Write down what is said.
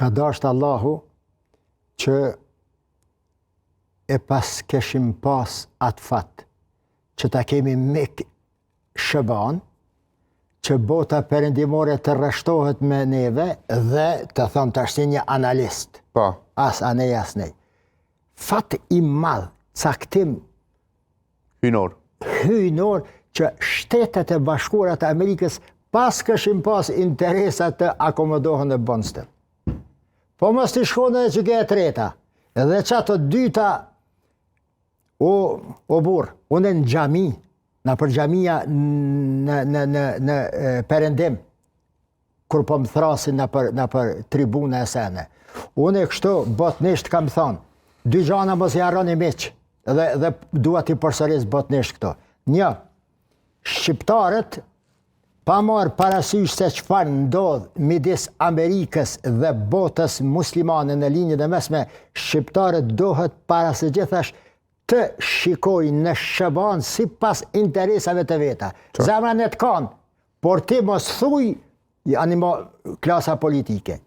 Ka dashtë Allahu që e pas keshim pas atë fat, që ta kemi mik SHBA-n, që bota perëndimore të rreshtohet me neve dhe të thom tash si një analist. Po. As anej as nej. Fat i madh, caktim hyjnor. Hyjnor që Shtetet e Bashkuara të Amerikës paskëshin pas interesa të akomodohen në Bondsteel. Po mos t'i shkon edhe që ke e treta, edhe qato dyta, o, o burrë, unë në xhami, nëpër xhamia në, në, në, në perëndim, kur po më thrasin nëpër, nëpër tribuna e sene. Unë e kështu botnisht kam thonë, dy gjana mos i harroni miq, dhe, dhe dua t'i përsëris botnisht këto. Një, shqiptarët, pa marrë parasysh se çfarë ndodh midis Amerikës dhe botës muslimane në Lindjen e Mesme, shqiptarët duhet para së gjithash të shikojnë në SHBA-në sipas interesave të veta. Zemra ne të kanë, por ti mos thuj, animo klasa politike.